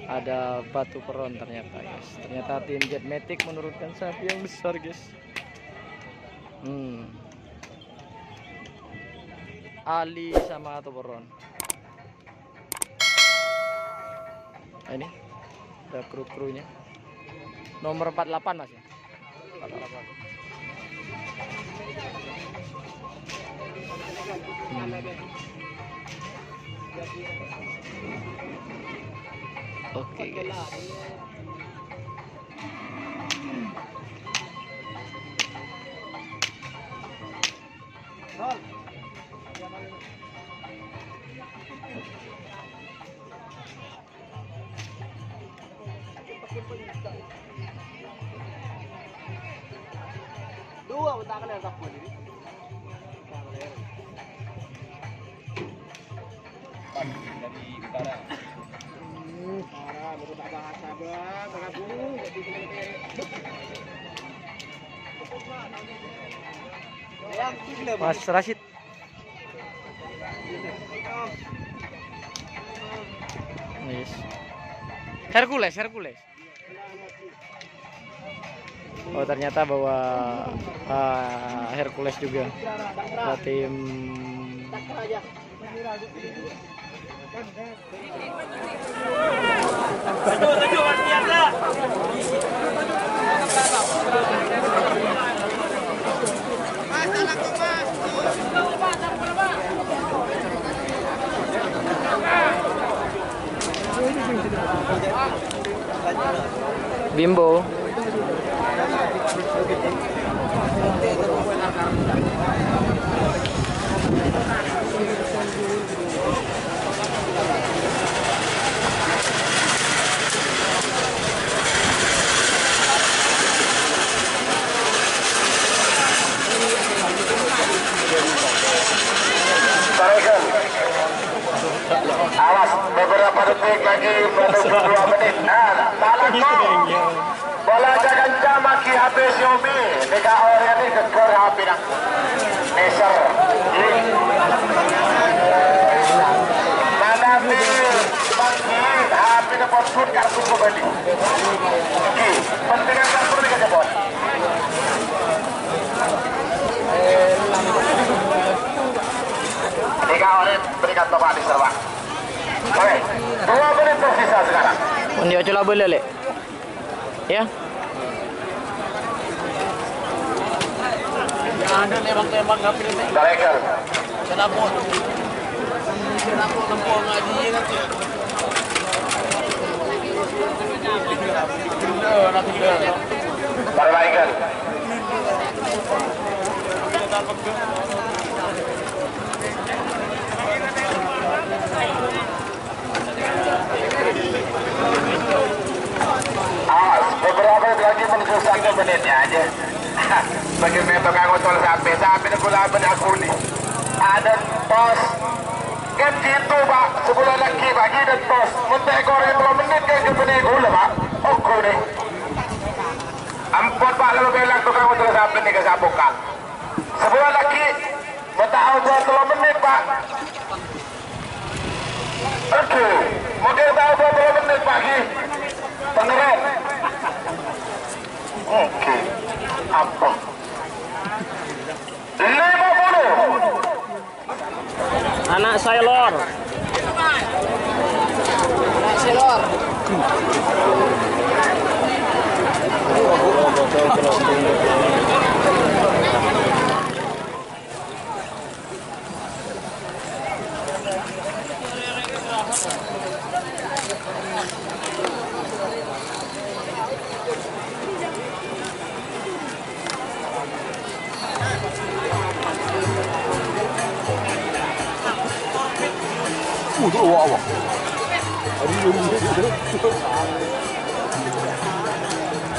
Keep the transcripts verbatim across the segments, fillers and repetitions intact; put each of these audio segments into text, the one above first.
Ada batu peron ternyata, guys. Ternyata tim Jetmatic menurunkan sapi yang besar, guys. Hmm. Ali sama Toporon. Nah, ini ada kru-krunya. Nomor empat delapan, Mas, ya? Empat delapan. Hmm. Oke, guys. Dua, utak kan yang tak boleh. Dari utara. Utara, baru tak bahas apa, Mas Rasid. Yes. Hercules, Hercules. Oh, ternyata bawa, eh, Hercules juga. Bawa tim. Bimbo. Awas, beberapa detik lagi menuju dua menit. Nah, tak laku. Bola aja kencang, maki H P Xiaomi. Neka orang ini geger H P-na. Neser. Mana nih? Maki H P-na pon kartu kembali. Oke, pentingan kartu ini aja, Bos. Tiga orang berikan tempat di serba. Oke, dua menit tersisa sekarang. Pon yo coba boleh, Lek. Ya. Ada nembak-nembak, tapi ini Tarekan. Kenapa? Kenapa tempo ngaji nanti? Bener, nanti bener. Perbaikan. Awas, beberapa lagi menuju satu menitnya aja. Bagi metong ngotol sampai, sampai nunggu laban aku nih. Ada pos. Kan gitu, Pak. Sebulan lagi, Pak, ada pos. Mentek korek dua menit kan ke bini gula, Pak. Oke nih. Ampun, Pak, lalu bilang tukang ngotol sampai nih ke Sabuka. Sebulan lagi, mau tahu buat dua menit, Pak. Oke, mungkin tahu berapa menit pagi. Beneran. Oke, apa? Lima puluh. Anak Sailor. Anak Sailor.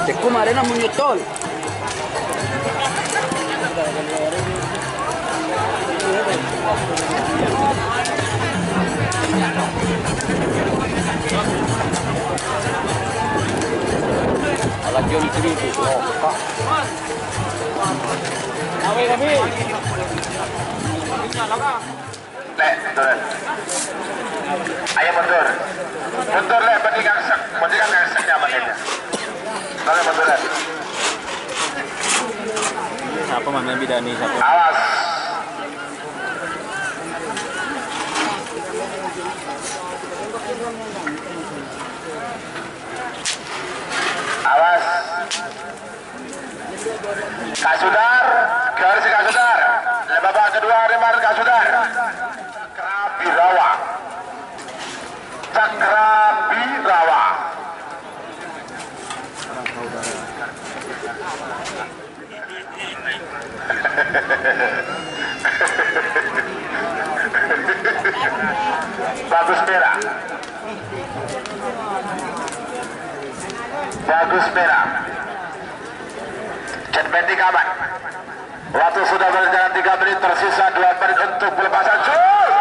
Cekko marèna mon nyotol. Ala John Cree itu, oh, Pak. Lè', turun. Ayo mundur. Mundur, Lè', bânnè kangsa. Bidani satu. Awas. Awas. Kasudar, garis kasudar. Babak kedua, Remar kasudar. Cakrabirawa. Cakrabirawa. Bagus, Pera. Bagus, Pera. Cek Bendi, kawan. Waktu sudah berjalan tiga menit, tersisa dua menit untuk pelepasan. Shoot!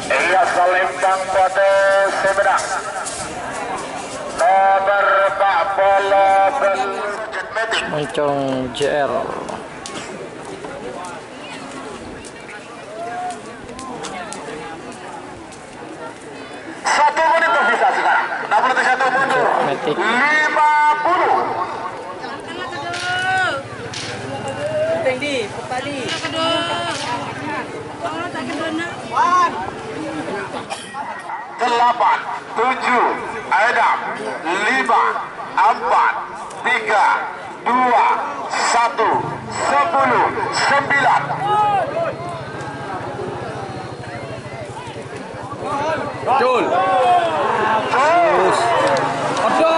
Iya, Salembang pada Sumedang. Nomor empat puluh Metik. Moncong J R. Satu menit tersisa sekarang. Enam puluh satu mundur. Metik. Lima puluh. Tinggi, kembali. Delapan, tujuh, enam, lima, empat, tiga, dua, satu, sepuluh, sembilan. Jul. Terus. Ada.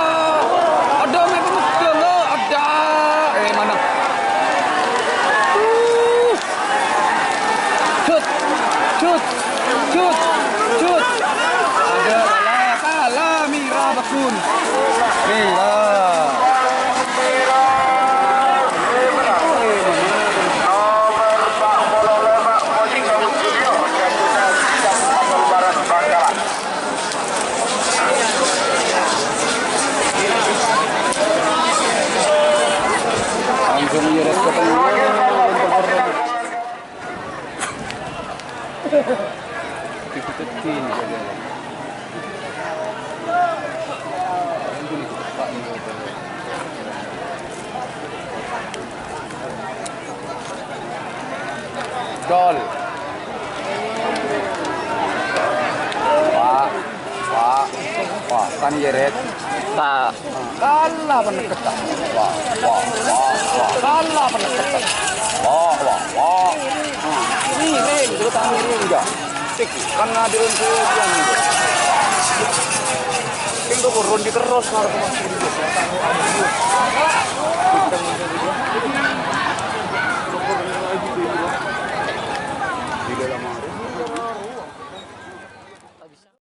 Ada, Mik, betul, lo. Ada. Eh, mana? Uh. Cut. Cut. Cut. Cut. Ada, kalah. Kalah, Mira Bakun. Mira. Langsung nyeret ke tengah. Gol. Wah, wah, wah, kan nyeret. Ta. Kalah panèka. Wah, wah, wah, wah. Kalah panèka. Wah, wah, wah. Hmm. Miring, terus miring, ya. Tik, kan ada untukan. Tinggal turun di terus, harus masuk.